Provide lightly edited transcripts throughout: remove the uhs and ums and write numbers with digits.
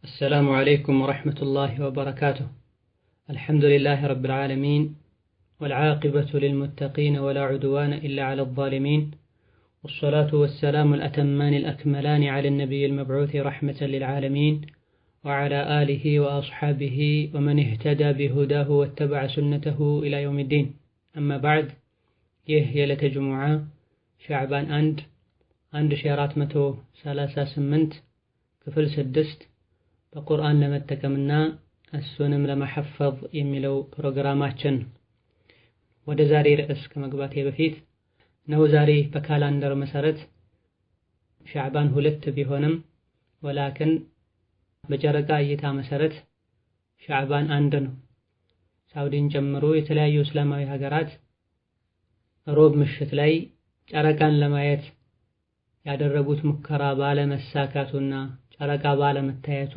السلام عليكم ورحمة الله وبركاته. الحمد لله رب العالمين، والعاقبة للمتقين، ولا عدوان إلا على الظالمين، والصلاة والسلام الأتمان الأكملان على النبي المبعوث رحمة للعالمين، وعلى آله وأصحابه ومن اهتدى بهداه واتبع سنته إلى يوم الدين. أما بعد፣ ይህ የዕለተ ጅሙዓ ሻዕባን 1 1438 ክፍል 6 በቁርአን ለመጠቀምና እሱንም ለመሐፈዝ የሚለው ፕሮግራማችን። ወደ ዛሬ ርዕስ ከመግባቴ በፊት ነው፣ ዛሬ በ calendar መሰረት ሻዕባን 2 ቢሆንም ولكن በጨረቃ እይታ መሰረት ሻዕባን 1 ነው። ሳውዲን ጨምሮ የተለያዩ እስላማዊ ሀገራት ሮብ ምሽት ላይ ጨረቃን ለማየት ያደረጉት ሙከራ ባለመሳካቱና ጨረቃ ባለመታየቱ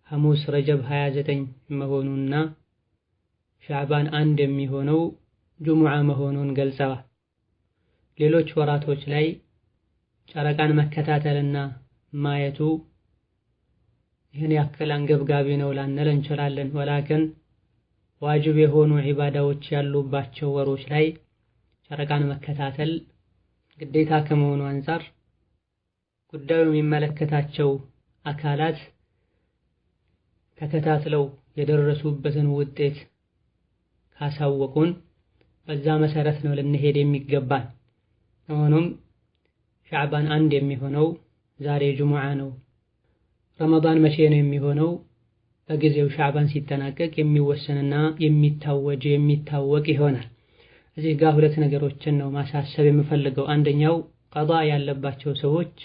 ሐሙስ ረጀብ 29 መሆኑና ሻዕባን 1 የሚሆነው ጁሙዓ መሆኑን ገልጸዋል። ሌሎች ወራቶች ላይ ጨረቃን መከታተልና ማየቱ ይህን ያክል አንገብጋቢ ነው ላንል እንችላለን። ወላክን ዋጅብ የሆኑ ዒባዳዎች ያሉባቸው ወሮች ላይ ጨረቃን መከታተል ግዴታ ከመሆኑ አንፃር ጉዳዩ የሚመለከታቸው አካላት ተከታትለው የደረሱበትን ውጤት ካሳወቁን በዛ መሰረት ነው ልንሄድ የሚገባን። ሆኖም ሻዕባን 1 የሚሆነው ዛሬ ጁሙዓ ነው። ረመዳን መቼ ነው የሚሆነው? በጊዜው ሻዕባን ሲጠናቀቅ የሚወሰንና የሚታወጅ የሚታወቅ ይሆናል። እዚህ ጋር ሁለት ነገሮችን ነው ማሳሰብ የምፈልገው። አንደኛው ቀዳ ያለባቸው ሰዎች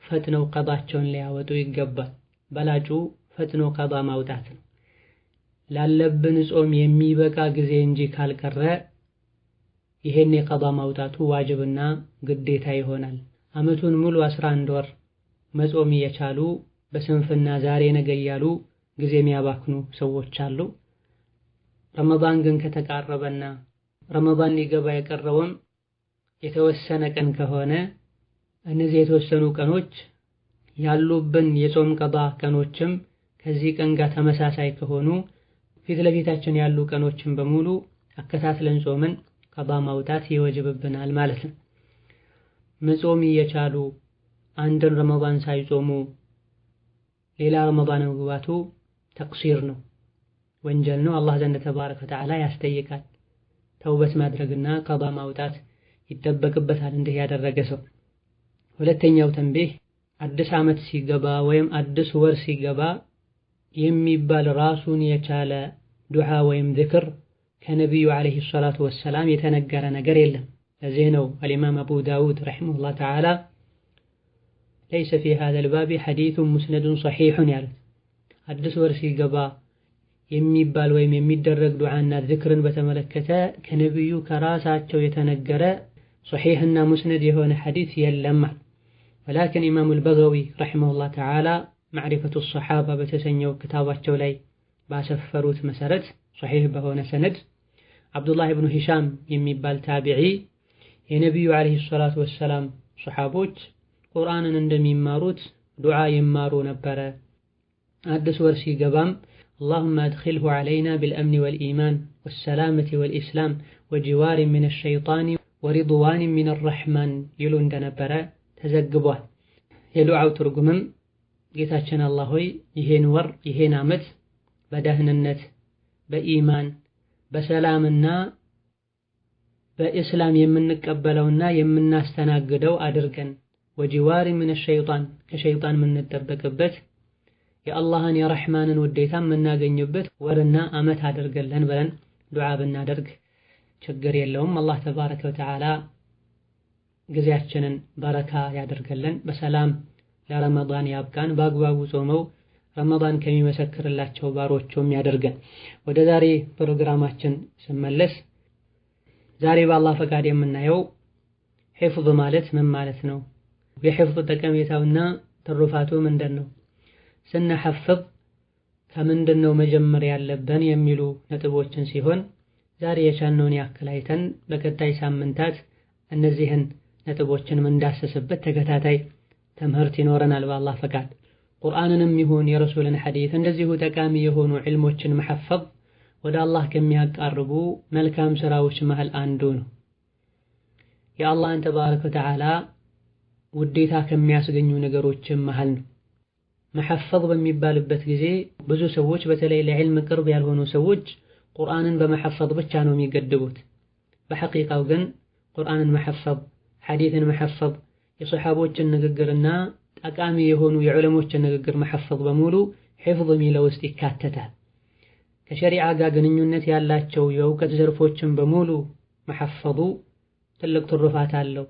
ፈጥነው ቀዳቸውን ሊያወጡ ይገባል። በላጩ ፈጥኖ ቀዳ ማውጣት ነው። ላለብን ጾም የሚበቃ ጊዜ እንጂ ካልቀረ ይሄን የቀዳ ማውጣቱ ዋጅብና ግዴታ ይሆናል። አመቱን ሙሉ 11 ወር መጾም እየቻሉ በስንፍና ዛሬ ነገ እያሉ ጊዜ የሚያባክኑ ሰዎች አሉ። ረመዳን ግን ከተቃረበና ረመዳን ሊገባ የቀረውም የተወሰነ ቀን ከሆነ እነዚህ የተወሰኑ ቀኖች ያሉብን የጾም ቀዳ ቀኖችም ከዚህ ቀን ጋር ተመሳሳይ ከሆኑ ፊት ለፊታችን ያሉ ቀኖችን በሙሉ አከታትለን ጾምን ቀዳ ማውጣት ይወጅብብናል ማለት ነው። መጾም እየቻሉ አንድን ረመዳን ሳይጾሙ ሌላ ረመዳን መግባቱ ተቅሲር ነው፣ ወንጀል ነው። አላህ ዘንድ ተባረከ ወተዓላ ያስጠይቃል። ተውበት ማድረግና ቀዳ ማውጣት ይጠበቅበታል እንዲህ ያደረገ ሰው። ሁለተኛው ተንቢህ፣ አዲስ ዓመት ሲገባ ወይም አዲስ ወር ሲገባ የሚባል ራሱን የቻለ ዱዓ ወይም ዝክር ከነቢዩ ዓለይሂ ሰላቱ ወሰላም የተነገረ ነገር የለም። ለዚህ ነው አልኢማም አቡ ዳውድ ረሒመሁላህ ተዓላ ለይሰ ፊ ሀዘል ባቢ ሐዲሱን ሙስነዱን ሰሒሑን ያሉት። አዲስ ወር ሲገባ የሚባል ወይም የሚደረግ ዱዓና ዝክርን በተመለከተ ከነቢዩ ከራሳቸው የተነገረ ሶሒህና ሙስነድ የሆነ ሐዲስ የለም። ወላኪን ኢማሙል በገዊ ረሒመሁላህ ተዓላ ማዕሪፈቱ ሰሓባ በተሰኘው ክታባቸው ላይ ባሰፈሩት መሰረት ሶሒህ በሆነ ሰነድ አብዱላህ ብኑ ሂሻም የሚባል ታቢዒ የነቢዩ ዓለይሂ ሰላቱ ወሰላም ሰሓቦች ቁርአንን እንደሚማሩት ዱዓ ይማሩ ነበረ። አዲስ ወር ሲገባም اللهم أدخله علينا بالأمن والإيمان والسلامة والإسلام وجوار من الشيطان ورضوان من الرحمن ይሉ እንደነበረ ተዘግቧል። የዱዓው ትርጉምም ጌታችን አላህ ሆይ ይሄን ወር ይሄን ዓመት በደህንነት፣ በኢማን፣ በሰላምና በእስላም የምንቀበለውና የምናስተናግደው አድርገን፣ ወጂዋር ምን ሸይጣን ከሸይጣን የምንጠበቅበት፣ የአላህን የረሕማንን ውዴታ የምናገኝበት ወርና ዓመት አድርገልን ብለን ዱዓ ብናደርግ ችግር የለውም። አላህ ተባረከ ወተዓላ ጊዜያችንን በረካ ያደርገልን፣ በሰላም ለረመዳን ያብቃን፣ በአግባቡ ጾመው ረመዳን ከሚመሰክርላቸው ባሮቹም ያደርገን። ወደ ዛሬ ፕሮግራማችን ስመለስ ዛሬ በአላህ ፈቃድ የምናየው ሒፍዝ ማለት ምን ማለት ነው? የሒፍዝ ጠቀሜታውና ትሩፋቱ ምንድን ነው? ስንሐፍዝ ከምንድን ነው መጀመር ያለብን የሚሉ ነጥቦችን ሲሆን ዛሬ የቻልነውን ያክል አይተን በቀጣይ ሳምንታት እነዚህን ነጥቦችን የምንዳሰስበት ተከታታይ ትምህርት ይኖረናል በአላህ ፈቃድ። ቁርአንንም ይሁን የረሱልን ሐዲስ እንደዚሁ ጠቃሚ የሆኑ ዒልሞችን መሐፈዝ ወደ አላህ ከሚያቃርቡ መልካም ስራዎች መሃል አንዱ ነው። የአላህን ተባረከ ወተዓላ ውዴታ ከሚያስገኙ ነገሮችም መሃል ነው። መሐፈዝ በሚባልበት ጊዜ ብዙ ሰዎች በተለይ ለዕልም ቅርብ ያልሆኑ ሰዎች ቁርአንን በመሐፈዝ ብቻ ነው የሚገድቡት። በሐቂቃው ግን ቁርአንን መሐፈዝ፣ ሐዲስን መሐፈዝ፣ የሰሓቦችን ንግግርና ጠቃሚ የሆኑ የዑለሞችን ንግግር መሐፈዝ በሙሉ ሒፍዝ የሚለው ውስጥ ይካተታል። ከሸሪዓ ጋር ግንኙነት ያላቸው የእውቀት ዘርፎችን በሙሉ መሐፈዙ ትልቅ ትሩፋት አለው።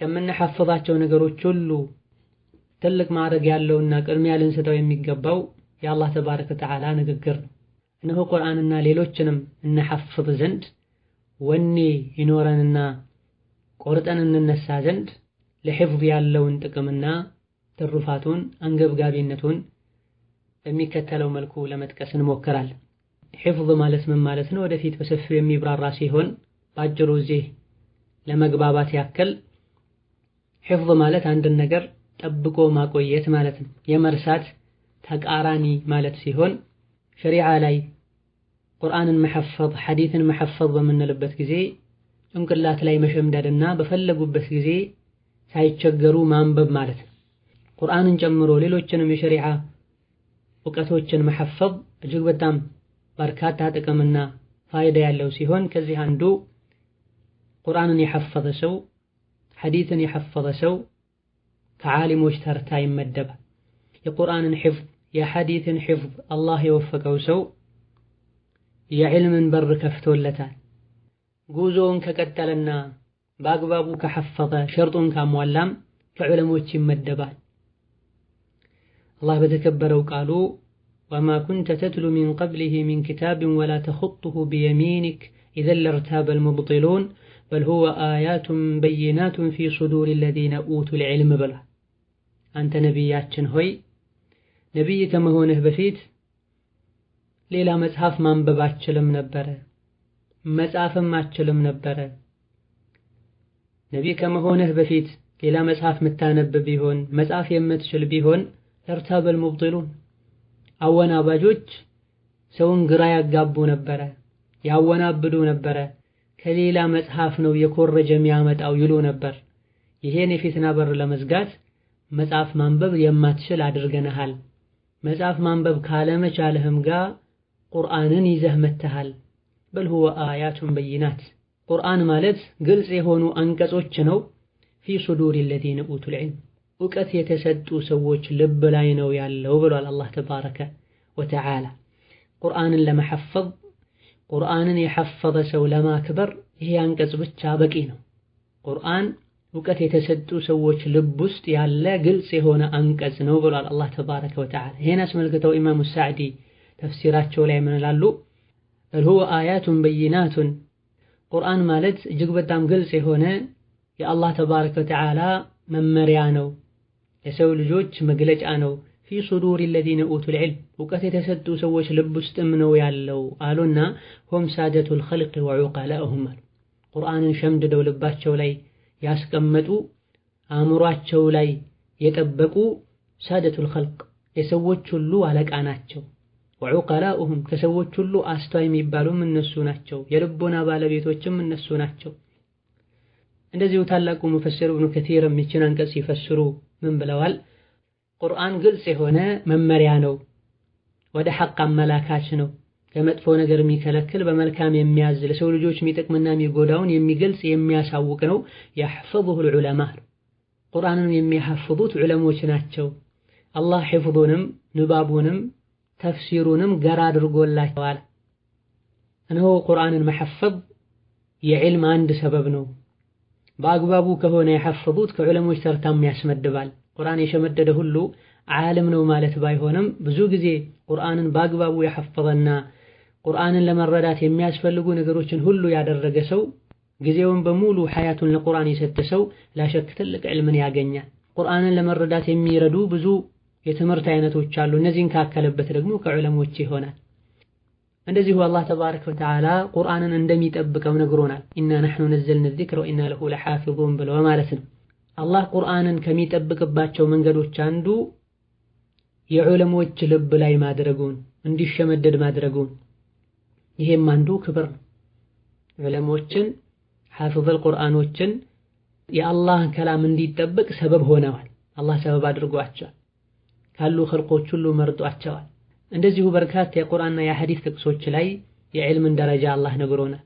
ከምንሐፍዛቸው ነገሮች ሁሉ ትልቅ ማዕረግ ያለውና ቅድሚያ ልንሰጠው የሚገባው የአላህ ተባረከ ወተዓላ ንግግር ነው። እነሆ ቁርአንና ሌሎችንም እንሐፍዝ ዘንድ ወኔ ይኖረንና ቆርጠን እንነሳ ዘንድ ለሒፍዝ ያለውን ጥቅምና ትሩፋቱን አንገብጋቢነቱን በሚከተለው መልኩ ለመጥቀስ እንሞክራለን። ሒፍዝ ማለት ምን ማለት ነው? ወደፊት በሰፊው የሚብራራ ሲሆን ባጭሩ እዚህ ለመግባባት ያክል ሒፍዝ ማለት አንድን ነገር ጠብቆ ማቆየት ማለት ነው። የመርሳት ተቃራኒ ማለት ሲሆን ሸሪዓ ላይ ቁርአንን መሐፈዝ፣ ሐዲስን መሐፈዝ በምንልበት ጊዜ ጭንቅላት ላይ መሸምደድና በፈለጉበት ጊዜ ሳይቸገሩ ማንበብ ማለት ነው። ቁርአንን ጨምሮ ሌሎችንም የሸሪዓ እውቀቶችን መሐፈዝ እጅግ በጣም በርካታ ጥቅምና ፋይዳ ያለው ሲሆን ከዚህ አንዱ ቁርአንን የሐፈዘ ሰው፣ ሐዲስን የሐፈዘ ሰው ከዓሊሞች ተርታ ይመደባል። የቁርአንን ሒፍዝ የሐዲስን ሒፍዝ አላህ የወፈቀው ሰው የዕልምን በር ከፍቶለታል። ጉዞውን ከቀጠለና በአግባቡ ከሐፈዘ ሸርጡን ካሟላም ከዑለሞች ይመደባል። አላህ በተከበረው ቃሉ وما كنت تتلو من قبله من كتاب ولا تخطه بيمينك إذا لارتاب المبطلون بل هو آيات بينات في صدور الذين أوتوا العلم ብሏል። አንተ ነቢያችን ሆይ ነቢይ ከመሆንህ በፊት ሌላ መጽሐፍ ማንበብ አትችልም ነበረ፣ መጻፍም አትችልም ነበረ። ነቢይ ከመሆንህ በፊት ሌላ መጽሐፍ የምታነብ ቢሆን መጻፍ የምትችል ቢሆን لارتاب المبطلون አወናባጆች ሰውን ግራ ያጋቡ ነበረ፣ ያወናብዱ ነበረ። ከሌላ መጽሐፍ ነው የኮረጀ የሚያመጣው ይሉ ነበር። ይሄን የፊትና በር ለመዝጋት መጽሐፍ ማንበብ የማትችል አድርገንሃል። መጽሐፍ ማንበብ ካለመቻልህም ጋር ቁርአንን ይዘህ መተሃል። بل هو آيات بينات ቁርአን ማለት ግልጽ የሆኑ አንቀጾች ነው። في صدور الذين أوتوا العلم እውቀት የተሰጡ ሰዎች ልብ ላይ ነው ያለው ብሏል አላህ ተባረከ ወተዓላ። ቁርአንን ለመሐፈዝ ቁርአንን የሐፈዘ ሰው ለማክበር ይሄ አንቀጽ ብቻ በቂ ነው። ቁርአን እውቀት የተሰጡ ሰዎች ልብ ውስጥ ያለ ግልጽ የሆነ አንቀጽ ነው ብሏል አላህ ተባረከ ወተዓላ። ይሄን አስመልክተው ኢማሙ ሳዕዲ ተፍሲራቸው ላይ ምን ይላሉ? በል ሁወ አያቱን በይናቱን ቁርአን ማለት እጅግ በጣም ግልጽ የሆነ የአላህ ተባረከ ወተዓላ መመሪያ ነው፣ የሰው ልጆች መግለጫ ነው። ፊ ሱዱር الذين أوتوا العلم እውቀት የተሰጡ ሰዎች ልብ ውስጥም ነው ያለው አሉና هم سادة الخلق وعقلاؤهم አሉ። ቁርአንን ሸምድደው ልባቸው ላይ ያስቀመጡ አእምሯቸው ላይ የጠበቁ سادة الخلق የሰዎች ሁሉ አለቃ ናቸው። وعقلاؤهم ከሰዎች ሁሉ አስተዋይ የሚባሉም እነሱ ናቸው። የልቦና ባለቤቶችም እነሱ ናቸው። እንደዚሁ ታላቁ ሙፈሲር ኢብኑ ከሲር ይህችን አንቀጽ ሲፈስሩ ምን ብለዋል? ቁርአን ግልጽ የሆነ መመሪያ ነው፣ ወደ ሐቅ አመላካች ነው፣ ከመጥፎ ነገር የሚከለክል በመልካም የሚያዝ ለሰው ልጆች የሚጠቅምና የሚጎዳውን የሚገልጽ የሚያሳውቅ ነው። يحفظه العلماء ቁርአንን የሚያሐፍዙት ዑለሞች ናቸው። አላህ ሒፍዙንም ንባቡንም ተፍሲሩንም ገራ አድርጎላቸዋል። እነሆ ቁርአንን መሐፈዝ የዕልም አንድ ሰበብ ነው። በአግባቡ ከሆነ የሐፈዙት ከዑለሞች ተርታም ያስመድባል። ቁርአን የሸመደደ ሁሉ ዓለም ነው ማለት ባይሆንም ብዙ ጊዜ ቁርአንን በአግባቡ የሐፈዘና ቁርአንን ለመረዳት የሚያስፈልጉ ነገሮችን ሁሉ ያደረገ ሰው ጊዜውን በሙሉ ሐያቱን ለቁርአን የሰጠ ሰው ላሸክ ትልቅ ዕልምን ያገኛል። ቁርአንን ለመረዳት የሚረዱ ብዙ የትምህርት አይነቶች አሉ። እነዚህን ካከለበት ደግሞ ከዑለሞች ይሆናል። እንደዚሁ አላህ ተባረከ ወተዓላ ቁርአንን እንደሚጠብቀው ነግሮናል። ኢና ነሕኑ ነዘልነ ዚክረ ወኢና ለሁ ለሓፊዙን ብለው ማለት ነው። አላህ ቁርአንን ከሚጠብቅባቸው መንገዶች አንዱ የዑለሞች ልብ ላይ ማድረጉን እንዲሸመደድ ማድረጉን ይሄም አንዱ ክብር ነው። ዑለሞችን ሐፊዝ ቁርአኖችን የአላህን ከላም እንዲጠበቅ ሰበብ ሆነዋል። አላህ ሰበብ አድርጓቸዋል። ካሉ ኸልቆች ሁሉ መርጧቸዋል። እንደዚሁ በርካታ የቁርአንና የሐዲስ ጥቅሶች ላይ የዕልምን ደረጃ አላህ ነግሮናል።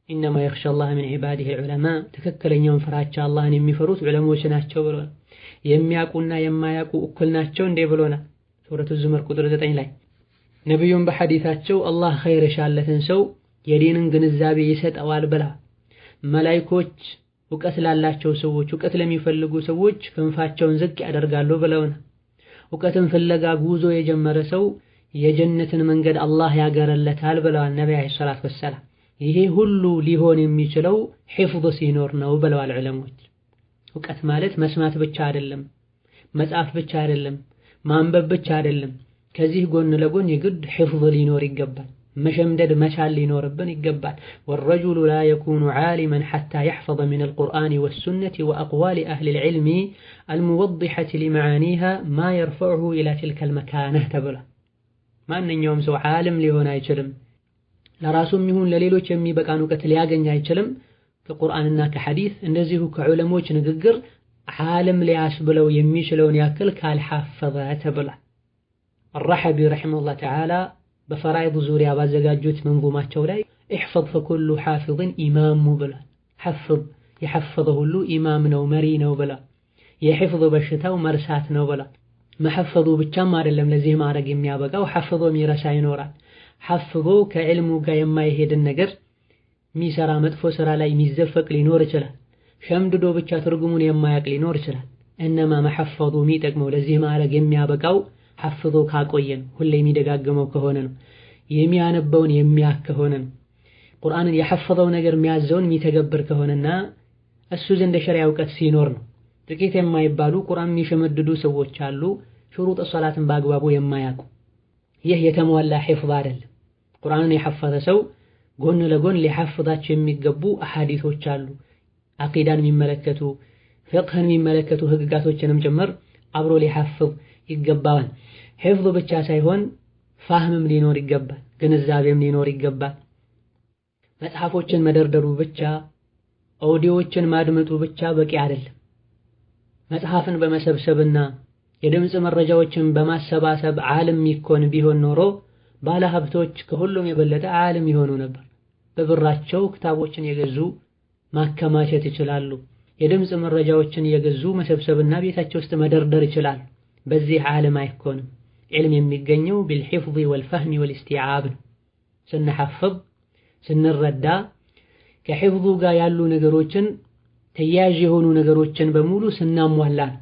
إنما يخشى الله من عباده العلماء ትክክለኛውን ፍራቻ አላህን የሚፈሩት ዑለሞች ናቸው ብሎናል። የሚያውቁና የማያውቁ እኩል ናቸው እንዴ ብሎናል። ሱረቱ ዙመር ቁጥር 9 ላይ ነብዩም በሐዲታቸው አላህ ኸይር የሻለትን ሰው የዲንን ግንዛቤ ይሰጠዋል ብለዋል። መላኢኮች እውቀት ላላቸው ሰዎች እውቀት ለሚፈልጉ ሰዎች ክንፋቸውን ዝቅ ያደርጋሉ ብለውናል። እውቀትን ፍለጋ ጉዞ የጀመረ ሰው የጀነትን መንገድ አላህ ያገረለታል ብለዋል ነብዩ عليه الصلاة والسلام። ይሄ ሁሉ ሊሆን የሚችለው ሒፍዝ ሲኖር ነው ብለዋል ዑለሞች። እውቀት ማለት መስማት ብቻ አይደለም፣ መጻፍ ብቻ አይደለም፣ ማንበብ ብቻ አይደለም። ከዚህ ጎን ለጎን የግድ ሒፍዝ ሊኖር ይገባል። መሸምደድ መቻል ሊኖርብን ይገባል። والرجل لا يكون عالما حتى يحفظ من القرآن والسنة وأقوال أهل العلم الموضحة لمعانيها ما يرفعه إلى تلك المكانة ተብሏል። ማንኛውም ሰው ዓሊም ሊሆን አይችልም፣ ለራሱም ይሁን ለሌሎች የሚበቃን እውቀት ሊያገኝ አይችልም ከቁርአንና ከሐዲስ እንደዚሁ ከዑለሞች ንግግር ዓሊም ሊያስብለው የሚችለውን ያክል ካልሐፈዘ ተብሏል። አልረሐቢ رحمه الله تعالى በፈራኢድ ዙሪያ ባዘጋጁት መንዙማቸው ላይ احفظ فكل حافظ إمام ብሏል። ሐፍዝ የሐፈዘ ሁሉ ኢማም ነው መሪ ነው ብሏል። የሕፍዝ በሽታው መርሳት ነው ብሏል። መሐፈዙ ብቻም አይደለም ለዚህ ማዕረግ የሚያበቃው፣ ሐፍዞ የሚረሳ ይኖራል። ሐፍዞ ከዕልሙ ጋር የማይሄድን ነገር የሚሰራ መጥፎ ስራ ላይ የሚዘፈቅ ሊኖር ይችላል። ሸምድዶ ብቻ ትርጉሙን የማያውቅ ሊኖር ይችላል። እነማ መሐፈዙ የሚጠቅመው ለዚህ ማዕረግ የሚያበቃው ሐፍዞ ካቆየ ነው። ሁሌ የሚደጋግመው ከሆነ ነው። የሚያነበውን የሚያክ ከሆነ ነው። ቁርአንን የሐፈዘው ነገር የሚያዘውን የሚተገብር ከሆነና እሱ ዘንድ ሸሪዓ እውቀት ሲኖር ነው። ጥቂት የማይባሉ ቁርአን የሚሸመድዱ ሰዎች አሉ፣ ሹሩጥ ሶላትን በአግባቡ የማያውቁ። ይህ የተሟላ ሒፍዝ አይደለም። ቁርአንን የሐፈዘ ሰው ጎን ለጎን ሊሐፍዛቸው የሚገቡ አሐዲሶች አሉ። አቂዳን የሚመለከቱ ፍቅህን የሚመለከቱ ህግጋቶችንም ጭምር አብሮ ሊሐፍዝ ይገባዋል። ሒፍዝ ብቻ ሳይሆን ፋህምም ሊኖር ይገባል፣ ግንዛቤም ሊኖር ይገባል። መጽሐፎችን መደርደሩ ብቻ ኦዲዮዎችን ማድመጡ ብቻ በቂ አይደለም። መጽሐፍን በመሰብሰብና የድምጽ መረጃዎችን በማሰባሰብ ዓለም ይኮን ቢሆን ኖሮ ባለ ሀብቶች ከሁሉም የበለጠ ዓለም ይሆኑ ነበር። በብራቸው ክታቦችን የገዙ ማከማቸት ይችላሉ። የድምጽ መረጃዎችን የገዙ መሰብሰብና ቤታቸው ውስጥ መደርደር ይችላሉ። በዚህ ዓለም አይኮንም። ዕልም የሚገኘው بالحفظ والفهم والاستيعاب ነው። ስንሐፍዝ ስንረዳ ከሕፍዙ ጋር ያሉ ነገሮችን ተያያዥ የሆኑ ነገሮችን በሙሉ ስናሟላ ነው።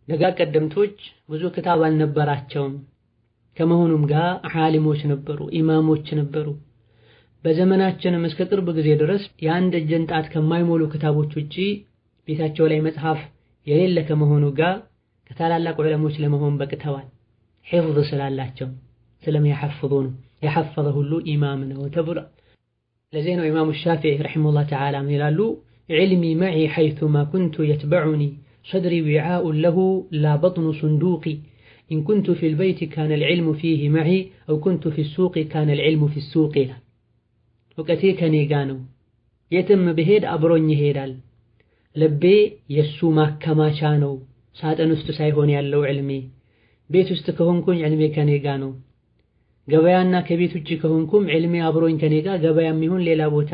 ደጋ ቀደምቶች ብዙ ክታብ አልነበራቸውም። ከመሆኑም ጋር ዓሊሞች ነበሩ፣ ኢማሞች ነበሩ። በዘመናችንም እስከ ቅርብ ጊዜ ድረስ የአንድ እጅን ጣት ከማይሞሉ ክታቦች ውጪ ቤታቸው ላይ መጽሐፍ የሌለ ከመሆኑ ጋር ከታላላቅ ዑለሞች ለመሆን በቅተዋል። ሒፍዝ ስላላቸው ስለሚያሐፍዙ ነው። የሐፈዘ ሁሉ ኢማም ነው ተብሏል። ለዚህ ነው ኢማሙ ሻፊዒ رحمه الله تعالى ምን ይላሉ? علمي معي حيثما كنت يتبعني صدري وعاء له لا بطن صندوقي إن كنت في البيت كان العلم فيه معي أو كنت في السوق كان العلم في السوق ይላል። እውቀቴ ከኔ ጋ ነው፣ የትም ብሄድ አብሮኝ ይሄዳል። ልቤ የሱ ማከማቻ ነው፣ ሳጥን ውስጥ ሳይሆን ያለው ዕልሜ። ቤት ውስጥ ከሆንኩኝ ዕልሜ ከኔ ጋ ነው፣ ገበያና ከቤት ውጭ ከሆንኩም ዕልሜ አብሮኝ ከኔ ጋ ገበያም ይሁን ሌላ ቦታ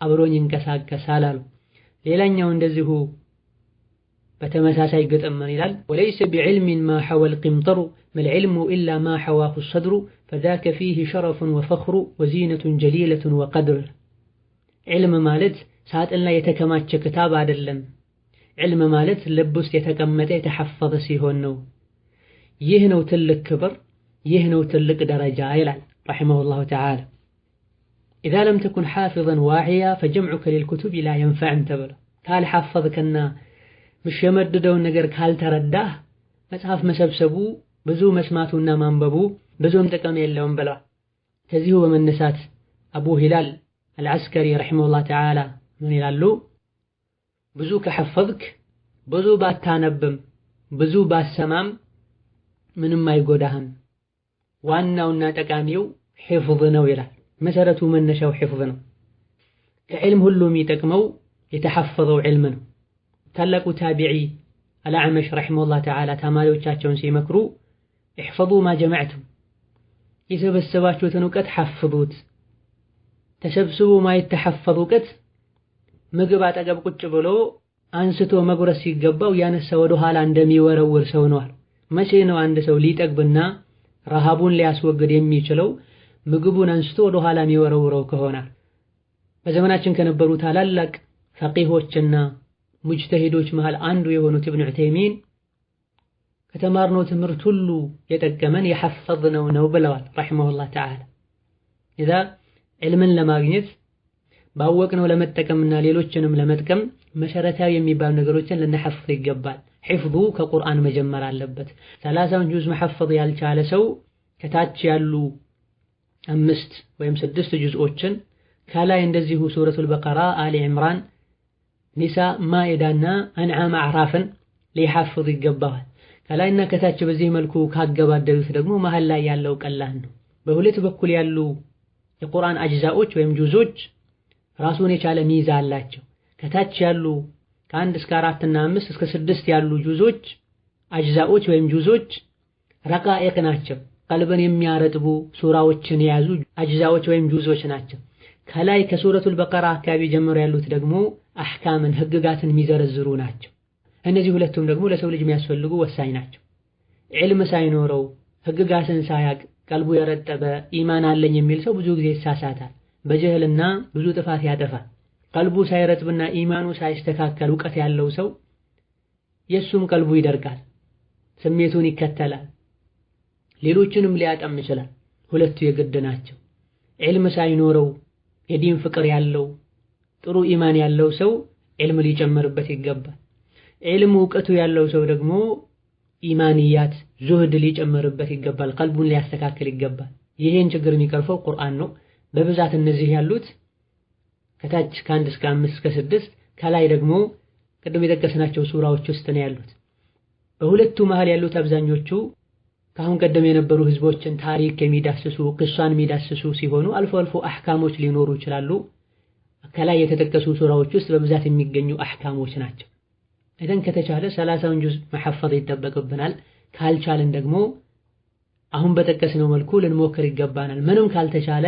አብሮኝ ይንቀሳቀሳል አሉ። ሌላኛው እንደዚሁ በተመሳሳይ ግጥም ምን ይላል? وليس بعلم ما حوى القمطر ما العلم إلا ما حواه الصدر فذاك فيه شرف وفخر وزينة جليلة وقدر። ዕልም ማለት ሳጥን ላይ የተከማቸ ክታብ አይደለም። ዕልም ማለት ልብ ውስጥ የተቀመጠ የተሐፈዘ ሲሆን ነው። ይህ ነው ትልቅ ክብር፣ ይህ ነው ትልቅ ደረጃ ይላል رحمه الله تعالى። إذا لم تكن حافظا واعيا فجمعك للكتب لا ينفع ተብሎ ካልሐፈዝክና ምሸመድደውን ነገር ካልተረዳህ መጽሐፍ መሰብሰቡ ብዙ መስማቱና ማንበቡ ብዙም ጥቅም የለውም ብለዋል። ከዚሁ በመነሳት አቡ ሂላል አልዐስከሪ رحمه الله تعالى ምን ይላሉ? ብዙ ከሐፈዝክ ብዙ ባታነብም ብዙ ባሰማም ምንም አይጎዳህም፣ ዋናውና ጠቃሚው ሒፍዝ ነው ይላል። መሰረቱ መነሻው ሒፍዝ ነው። ከዕልም ሁሉ የሚጠቅመው የተሐፈዘው ዕልም ነው። ታላቁ ታቢዒ አልአዕመሽ رحمه الله تعالى ተማሪዎቻቸውን ሲመክሩ احفظوا ما جمعتم፣ የሰበሰባችሁትን እውቀት ሐፍዙት። ተሰብስቦ ማይተሐፈዝ እውቀት ምግብ አጠገብ ቁጭ ብሎ አንስቶ መጉረስ ሲገባው ያነሳ ወደ ኋላ እንደሚወረውር ሰው ነው። መቼ ነው አንድ ሰው ሊጠግብና ረሃቡን ሊያስወግድ የሚችለው? ምግቡን አንስቶ ወደ ኋላ የሚወረውረው ከሆነ። በዘመናችን ከነበሩ ታላላቅ ፈቂሆችና ሙጅተሂዶች መሃል አንዱ የሆኑት ኢብኑ ዑተይሚን ከተማርነው ትምህርት ሁሉ የጠቀመን የሐፈዝነው ነው ብለዋል ረሒመሁላህ ተዓላ። ኢዛ ዕልምን ለማግኘት ባወቅነው ለመጠቀምና ሌሎችንም ለመጥቀም መሰረታዊ የሚባሉ ነገሮችን ልንሐፍዝ ይገባል። ሒፍዙ ከቁርአን መጀመር አለበት። 30ውን ጁዝ መሐፈዝ ያልቻለ ሰው ከታች ያሉ 5 ወይም 6 ጁዝኦችን ከላይ እንደዚሁ ሱረቱል በቀራ፣ አሊ ዕምራን፣ ኒሳ፣ ማኢዳና አንዓም፣ አዕራፍን ሊሐፍዝ ይገባዋል። ከላይና ከታች በዚህ መልኩ ካገባደሉት ደግሞ መሃል ላይ ያለው ቀላል ነው። በሁለት በኩል ያሉ የቁርአን አጅዛዎች ወይም ጁዞች ራሱን የቻለ ሚዛ አላቸው። ከታች ያሉ ከ1 እስከ 4 እና 5 እስከ 6 ያሉ ጁዞች አጅዛዎች ወይም ጁዞች ረቃኢቅ ናቸው። ቀልብን የሚያረጥቡ ሱራዎችን የያዙ አጅዛዎች ወይም ጁዞች ናቸው። ከላይ ከሱረቱል በቀራ አካባቢ ጀምሮ ያሉት ደግሞ አህካምን ህግጋትን የሚዘረዝሩ ናቸው። እነዚህ ሁለቱም ደግሞ ለሰው ልጅ የሚያስፈልጉ ወሳኝ ናቸው። ዕልም ሳይኖረው ህግጋትን ሳያቅ ቀልቡ የረጠበ ኢማን አለኝ የሚል ሰው ብዙ ጊዜ ይሳሳታል። በጀህልና ብዙ ጥፋት ያጠፋል። ቀልቡ ሳይረጥብና ኢማኑ ሳይስተካከል እውቀት ያለው ሰው የሱም ቀልቡ ይደርቃል፣ ስሜቱን ይከተላል፣ ሌሎችንም ሊያጠም ይችላል። ሁለቱ የግድ ናቸው። ዕልም ሳይኖረው የዲን ፍቅር ያለው ጥሩ ኢማን ያለው ሰው ዕልም ሊጨምርበት ይገባል። ዕልም እውቀቱ ያለው ሰው ደግሞ ኢማንያት ዙህድ ሊጨምርበት ይገባል፣ ቀልቡን ሊያስተካክል ይገባል። ይሄን ችግር የሚቀርፈው ቁርአን ነው። በብዛት እነዚህ ያሉት ከታች ከ1 እስከ 5 እስከ 6 ከላይ ደግሞ ቅድም የጠቀስናቸው ሱራዎች ውስጥ ነው ያሉት። በሁለቱ መሃል ያሉት አብዛኞቹ ከአሁን ቀደም የነበሩ ህዝቦችን ታሪክ የሚዳስሱ ቅሷን የሚዳስሱ ሲሆኑ አልፎ አልፎ አህካሞች ሊኖሩ ይችላሉ። ከላይ የተጠቀሱ ሱራዎች ውስጥ በብዛት የሚገኙ አህካሞች ናቸው። إذن ከተቻለ 30ውን ጁዝ መሐፈዝ ይጠበቅብናል። ካልቻልን ደግሞ አሁን በጠቀስነው መልኩ ልንሞክር ይገባናል። ምንም ካልተቻለ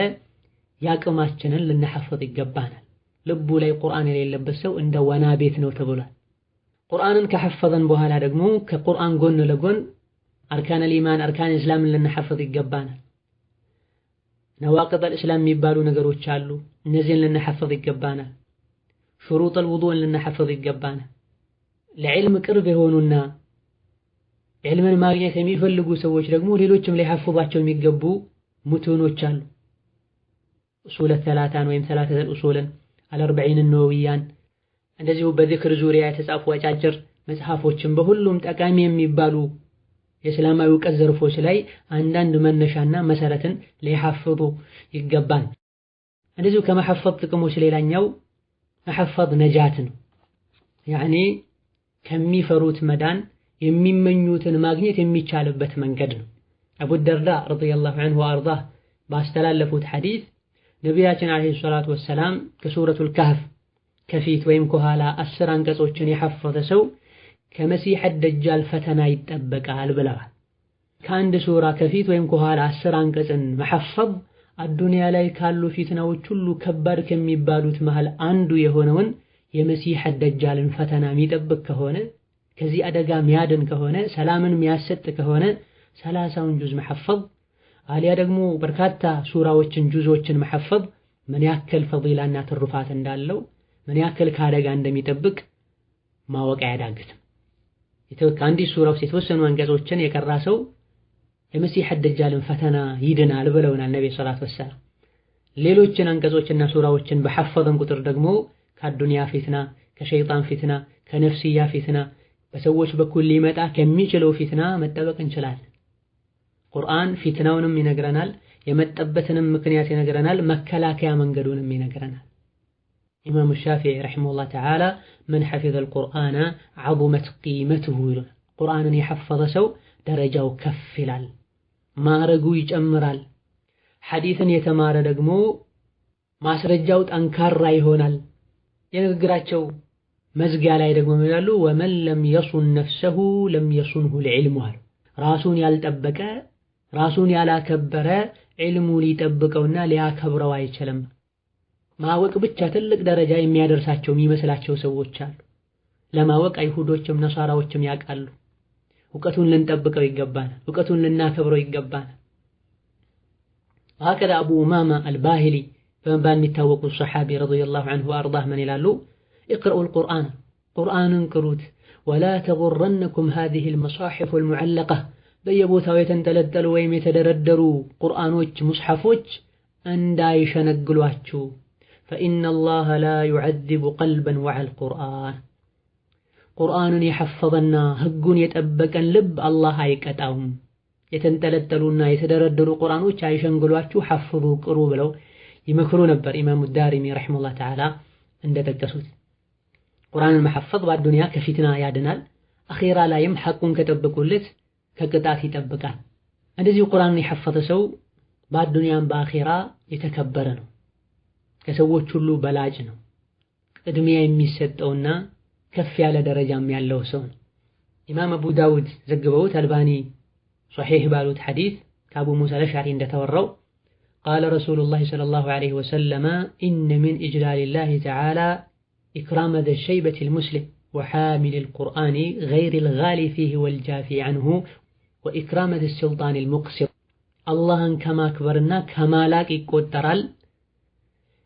ያቅማችንን ልንሐፍዝ ይገባናል። ልቡ ላይ ቁርአን የሌለበት ሰው እንደ ወና ቤት ነው ተብሏል። ቁርአንን ከሐፈዝን በኋላ ደግሞ ከቁርአን ጎን ለጎን أركان الإيمان أركان الإسلام ን ልንሐፍዝ ይገባናል። نواقض الإسلام የሚባሉ ነገሮች አሉ። እነዚህን ልንሐፍዝ ይገባናል። شروط الوضوء ን ልንሐፍዝ ይገባናል። ለዕልም ቅርብ የሆኑና ዕልምን ማግኘት የሚፈልጉ ሰዎች ደግሞ ሌሎችም ሊሐፍዟቸው የሚገቡ ሙቱኖች አሉ። ኡሱለ ሰላታን ወይም ሰላተል ኡሱልን፣ አልአርበዒን ነወዊያን እንደዚሁ በዚክር ዙሪያ የተጻፉ አጫጭር መጽሐፎችን በሁሉም ጠቃሚ የሚባሉ የእስላማዊ እውቀት ዘርፎች ላይ አንዳንድ መነሻና መሰረትን ሊሐፍዙ ይገባል። እንደዚሁ ከመሐፈዝ ጥቅሞች ሌላኛው መሐፈዝ ነጃት ነው። ያኔ ከሚፈሩት መዳን የሚመኙትን ማግኘት የሚቻልበት መንገድ ነው። አቡ ደርዳ ረዲየላሁ ዐንሁ ወአርዳህ ባስተላለፉት ሐዲስ ነቢያችን ዓለይሂ ሰላቱ ወሰላም ከሱረቱል ካህፍ ከፊት ወይም ከኋላ 10 አንቀጾችን የሐፈዘ ሰው ከመሲህ ደጃል ፈተና ይጠበቃል ብለዋል። ከአንድ ሱራ ከፊት ወይም ከኋላ 10 አንቀጽን መሐፈዝ አዱንያ ላይ ካሉ ፊትናዎች ሁሉ ከባድ ከሚባሉት መሃል አንዱ የሆነውን የመሲህ ደጃልን ፈተና የሚጠብቅ ከሆነ ከዚህ አደጋ ሚያድን ከሆነ ሰላምን የሚያሰጥ ከሆነ 30ውን ጁዝ መሐፈዝ አሊያ ደግሞ በርካታ ሱራዎችን ጁዞችን መሐፈዝ ምን ያክል ፈዲላና ትሩፋት እንዳለው ምን ያክል ከአደጋ እንደሚጠብቅ ማወቅ አያዳግትም። ከአንዲት ሱራ ውስጥ የተወሰኑ አንቀጾችን የቀራ ሰው የመሲህ ደጃልን ፈተና ይድናል ብለውናል ነብይ ሰለላሁ ዐለይሂ ወሰለም። ሌሎችን አንቀጾችና ሱራዎችን በሐፈዝን ቁጥር ደግሞ ከአዱንያ ፊትና፣ ከሸይጣን ፊትና፣ ከነፍስያ ፊትና፣ በሰዎች በኩል ሊመጣ ከሚችለው ፊትና መጠበቅ እንችላለን። ቁርአን ፊትናውንም ይነግረናል፣ የመጠበትንም ምክንያት ይነግረናል፣ መከላከያ መንገዱንም ይነግረናል። ኢማሙ ሻፊዒ ረሒመሁላህ ተዓላ መን ሐፊዘል ቁርአነ ዐዙመት ቂመቱሁ ይሉናል። ቁርአንን የሐፈዘ ሰው ደረጃው ከፍ ይላል፣ ማዕረጉ ይጨምራል። ሐዲስን የተማረ ደግሞ ማስረጃው ጠንካራ ይሆናል። የንግግራቸው መዝጊያ ላይ ደግሞ ምን ይላሉ? ወመን ለም የሱን ነፍሰሁ ለም የሱንሁ ልዕልሙ አሉ። ራሱን ያልጠበቀ ራሱን ያላከበረ ዒልሙ ሊጠብቀውና ሊያከብረው አይችልም። ማወቅ ብቻ ትልቅ ደረጃ የሚያደርሳቸው የሚመስላቸው ሰዎች አሉ። ለማወቅ አይሁዶችም ነሳራዎችም ያውቃሉ። እውቀቱን ልንጠብቀው ይገባናል። እውቀቱን ልናከብረው ይገባናል። وهكذا አቡ ኡማማ አልባሂሊ በመባል የሚታወቁ ሰሓቢ رضي الله عنه وأرضاه ምን ይላሉ? اقرؤوا القرآن ቁርአንን ቅሩት፣ ولا تغرنكم هذه المصاحف المعلقة በየቦታው የተንጠለጠሉ ወይም የተደረደሩ ቁርአኖች ሙስሐፎች እንዳይሸነግሏችሁ። فإن الله لا يعذب قلبا وعى القرآن ቁርአንን የሐፈዘና ህጉን የጠበቀን ልብ አላህ አይቀጣውም። የተንጠለጠሉና የተደረደሩ ቁርአኖች አይሸንግሏችሁ፣ ሐፍዙ፣ ቅሩ ብለው ይመክሩ ነበር ኢማሙ ዳሪሚ رحمه الله تعالى እንደጠቀሱት። ቁርአንን መሐፈዝ በአዱንያ ከፊትና ያድናል፣ አኼራ ላይም ሐቁን ከጠበቁለት ከቅጣት ይጠብቃል። እንደዚሁ ቁርአንን የሐፈዘ ሰው በአዱንያም በአኼራ የተከበረ ነው፣ ከሰዎች ሁሉ በላጭ ነው፣ ቅድሚያ የሚሰጠውና ከፍ ያለ ደረጃም ያለው ሰው ነው። ኢማም አቡ ዳውድ ዘግበውት አልባኒ ሶሒህ ባሉት ሐዲስ ከአቡ ሙሳ አልአሽዓሪ እንደተወራው قال رسول الله صلى الله عليه وسلم إن من إجلال الله تعالى إكرام ذا الشيبة المسلم وحامل القرآن غير الغالي فيه والجافي عنه وإكرام ذا السلطان المقسط። አላህን ከማክበርና ከማላቅ ይቆጠራል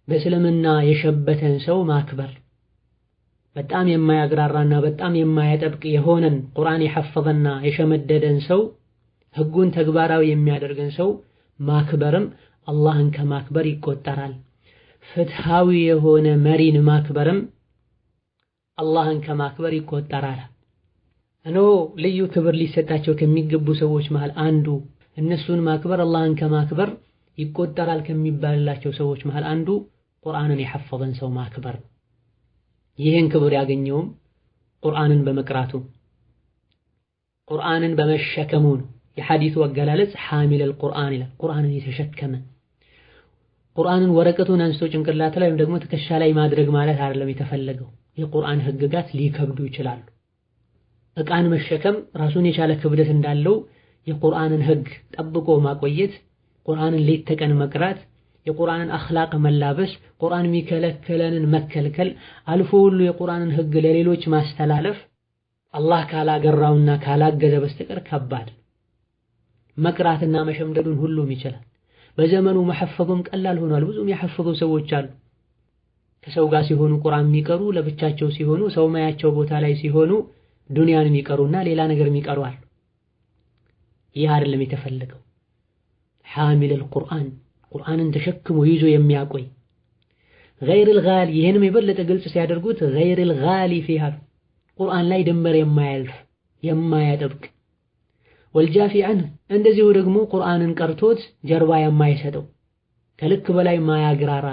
በእስልምና የሸበተን ሰው ማክበር። በጣም የማያግራራና በጣም የማያጠብቅ የሆነን ቁርአን የሐፈዘና የሸመደደን ሰው ህጉን ተግባራዊ የሚያደርግን ሰው ማክበርም አላህን ከማክበር ይቆጠራል። ፍትሃዊ የሆነ መሪን ማክበርም አላህን ከማክበር ይቆጠራል። እነሆ ልዩ ክብር ሊሰጣቸው ከሚገቡ ሰዎች መሃል አንዱ እነሱን ማክበር አላህን ከማክበር ይቆጠራል ከሚባልላቸው ሰዎች መሃል አንዱ ቁርአንን የሐፈዘን ሰው ማክበር። ይህን ክብር ያገኘውም ቁርአንን በመቅራቱ ቁርአንን በመሸከሙ ነው። የሐዲሱ አገላለጽ ሐሚለል ቁርአን ይላል። ቁርአንን የተሸከመ ቁርአንን ወረቀቱን አንስቶ ጭንቅላት ላይ ወይም ደግሞ ትከሻ ላይ ማድረግ ማለት አይደለም የተፈለገው። የቁርአን ህግጋት ሊከብዱ ይችላሉ። ዕቃን መሸከም ራሱን የቻለ ክብደት እንዳለው የቁርአንን ህግ ጠብቆ ማቆየት፣ ቁርአንን ሌት ተቀን መቅራት፣ የቁርአንን አኽላቅ መላበስ፣ ቁርአን የሚከለክለንን መከልከል፣ አልፎ ሁሉ የቁርአንን ህግ ለሌሎች ማስተላለፍ አላህ ካላገራውና ካላገዘ በስተቀር ከባድ። መቅራትና መሸምደዱን ሁሉም ይችላል። በዘመኑ መሐፈዙም ቀላል ሆኗል። ብዙም ያሐፈዙ ሰዎች አሉ። ከሰው ጋር ሲሆኑ ቁርአን የሚቀሩ፣ ለብቻቸው ሲሆኑ ሰው ማያቸው ቦታ ላይ ሲሆኑ ዱንያን የሚቀሩና ሌላ ነገር የሚቀሩ አሉ። ይህ አይደለም የተፈለገው። ሐሚለል ቁርአን ቁርአንን ተሸክሞ ይዞ የሚያቆይ ገይረል ጋሊ፣ ይህንም የበለጠ ግልጽ ሲያደርጉት ገይረል ጋሊ ፊሃ ቁርአን ላይ ድንበር የማያልፍ የማያጠብቅ፣ ወልጃፊ ዐንሁ እንደዚሁ ደግሞ ቁርአንን ቀርቶት ጀርባ የማይሰጠው ከልክ በላይ ማያግራራ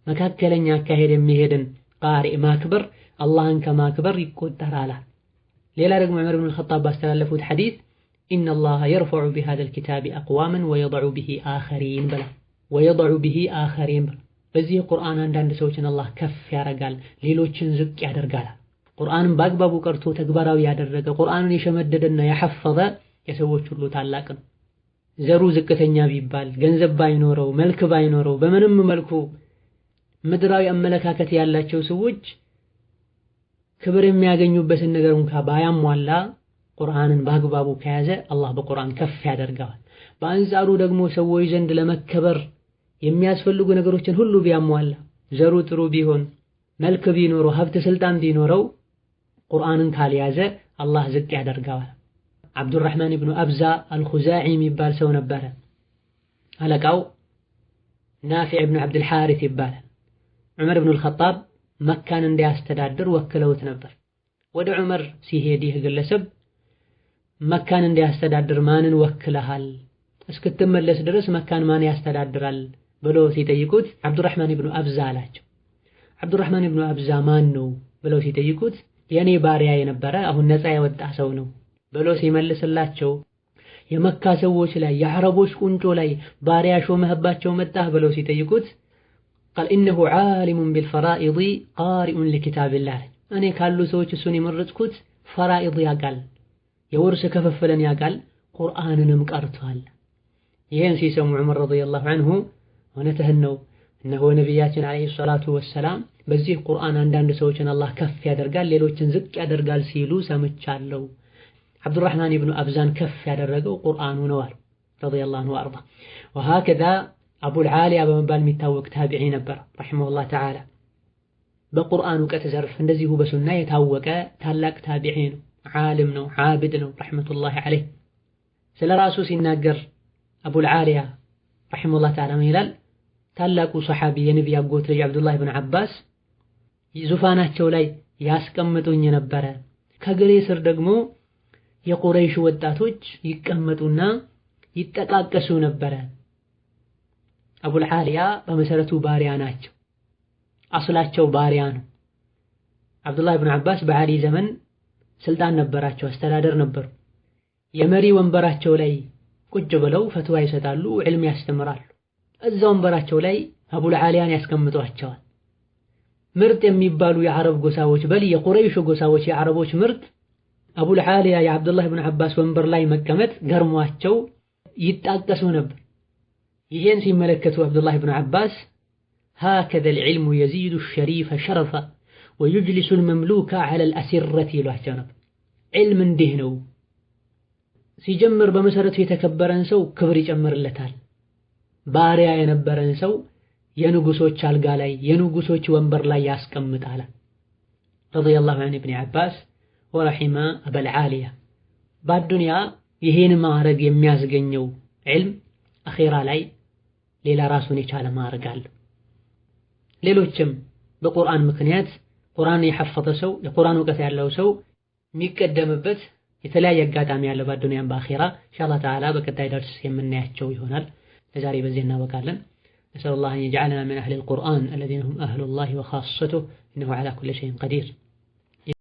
መካከለኛ አካሄድ የሚሄድን ቃሪ ማክበር አላህን ከማክበር ይቆጠራል። ሌላ ደግሞ ዑመር ብን አልኸጣብ ባስተላለፉት ሐዲስ إن الله يرفع بهذا الكتاب أقواما ويضع به آخرين ብላ ويضع به آخرين ብላ። በዚህ ቁርአን አንዳንድ ሰዎችን አላህ ከፍ ያደርጋል፣ ሌሎችን ዝቅ ያደርጋል። ቁርአንን በአግባቡ ቀርቶ ተግባራዊ ያደረገ ቁርአንን የሸመደደና የሐፈዘ የሰዎች ሁሉ ታላቅ ነው። ዘሩ ዝቅተኛ ቢባል፣ ገንዘብ ባይኖረው፣ መልክ ባይኖረው፣ በምንም መልኩ ምድራዊ አመለካከት ያላቸው ሰዎች ክብር የሚያገኙበትን ነገር እንኳ ባያሟላ ቁርአንን በአግባቡ ከያዘ አላህ በቁርአን ከፍ ያደርገዋል። በአንጻሩ ደግሞ ሰዎች ዘንድ ለመከበር የሚያስፈልጉ ነገሮችን ሁሉ ቢያሟላ፣ ዘሩ ጥሩ ቢሆን፣ መልክ ቢኖረው፣ ሀብት ስልጣን ቢኖረው ቁርአንን ካልያዘ አላህ ዝቅ ያደርገዋል። አብዱራህማን ኢብኑ አብዛ አልኹዛዒ የሚባል ሰው ነበረ። አለቃው ናፊዕ ኢብኑ ዐብድልሓሪት ይባላል። ዑመር ኢብኑ አልኸጣብ መካን እንዲያስተዳድር ወክለውት ነበር። ወደ ዑመር ሲሄድ ይህ ግለሰብ መካን እንዲያስተዳድር ማንን ወክለሃል? እስክትመለስ ድረስ መካን ማን ያስተዳድራል? ብሎ ሲጠይቁት አብዱራህማን ኢብኑ አብዛ አላቸው። አብዱራህማን ኢብኑ አብዛ ማን ነው ብለው ሲጠይቁት የኔ ባሪያ የነበረ አሁን ነፃ የወጣ ሰው ነው ብሎ ሲመልስላቸው የመካ ሰዎች ላይ የዓረቦች ቁንጮ ላይ ባሪያ ሾመህባቸው መጣህ ብለው ሲጠይቁት قال إنه عالم بالفرائض قارئ لكتاب الله እኔ ካሉ ሰዎች እሱን የመረጥኩት ፈራኢድ ያውቃል፣ የውርስ ክፍፍልን ያውቃል፣ ቁርአንንም ቀርቷል። ይህን ሲሰሙ ዑመር ረዲየላሁ ዐንሁ እውነትህን ነው፣ እነሆ ነቢያችን ዓለይሂ ሰላቱ ወሰላም በዚህ ቁርአን አንዳንድ ሰዎችን አላህ ከፍ ያደርጋል፣ ሌሎችን ዝቅ ያደርጋል ሲሉ ሰምቻለሁ። ዓብዱራህማን ኢብኑ አብዛን ከፍ ያደረገው ቁርአኑ ነው አሉ ረዲየላሁ ዐንሁ ወአርዳ። ወሀከዛ አቡል ዓሊያ በመባል የሚታወቅ ታቢዒ ነበር ረሒመሁላህ ተዓላ። በቁርአን እውቀት ዘርፍ እንደዚሁ በሱና የታወቀ ታላቅ ታቢዒ ነው፣ ዓሊም ነው፣ ዓቢድ ነው ረሕመቱላሂ ዐለይህ። ስለ ራሱ ሲናገር አቡል ዓሊያ ረሒመሁላህ ተዓላ ምን ይላል? ታላቁ ሰሓቢ የነቢይ አጎት ልጅ ዓብዱላህ ብን ዓባስ ዙፋናቸው ላይ ያስቀምጡኝ ነበረ። ከግሬ ስር ደግሞ የቁረይሽ ወጣቶች ይቀመጡና ይጠቃቀሱ ነበረ። አቡል ዓሊያ በመሰረቱ ባሪያ ናቸው። አስላቸው ባሪያ ነው። ዓብዱላህ ብን ዓባስ በዓሊ ዘመን ስልጣን ነበራቸው፣ አስተዳደር ነበሩ። የመሪ ወንበራቸው ላይ ቁጭ ብለው ፈትዋ ይሰጣሉ፣ ዕልም ያስተምራሉ። እዛ ወንበራቸው ላይ አቡል ዓሊያን ያስቀምጧቸዋል። ምርጥ የሚባሉ የዓረብ ጎሳዎች በል የቁረይሽ ጎሳዎች የዓረቦች ምርጥ አቡል ዓሊያ የዓብዱላህ ብን ዓባስ ወንበር ላይ መቀመጥ ገርሟቸው ይጣቀሱ ነበር። ይሄን ሲመለከቱ ዓብዱላህ ብን ዓባስ هكذا العلم يزيد الشريف شرفا ويجلس المملوك على الأسرة ይሏቸው ነበር። ዕልም እንዲህ ነው፣ ሲጀምር በመሰረቱ የተከበረን ሰው ክብር ይጨምርለታል። ባሪያ የነበረን ሰው የንጉሶች አልጋ ላይ የንጉሶች ወንበር ላይ ያስቀምጣል። ረዲየላሁ ዐንሁ ኢብኒ ዓባስ ወረሒመ አበል ዓሊያ። በአዱንያ ይሄን ማዕረግ የሚያስገኘው ዕልም አኼራ ላይ ሌላ ራሱን የቻለ ማዕረግ አለው። ሌሎችም በቁርአን ምክንያት ቁርአን የሐፈዘ ሰው የቁርአን እውቀት ያለው ሰው የሚቀደምበት የተለያየ አጋጣሚ ያለ በአዱንያም በአኼራ ኢንሻአላህ ተዓላ በቀጣይ ደርስ የምናያቸው ይሆናል። ለዛሬ በዚህ እናበቃለን። نسأل الله أن يجعلنا من أهل القرآن الذين هم أهل الله وخاصته إنه على كل شيء قدير.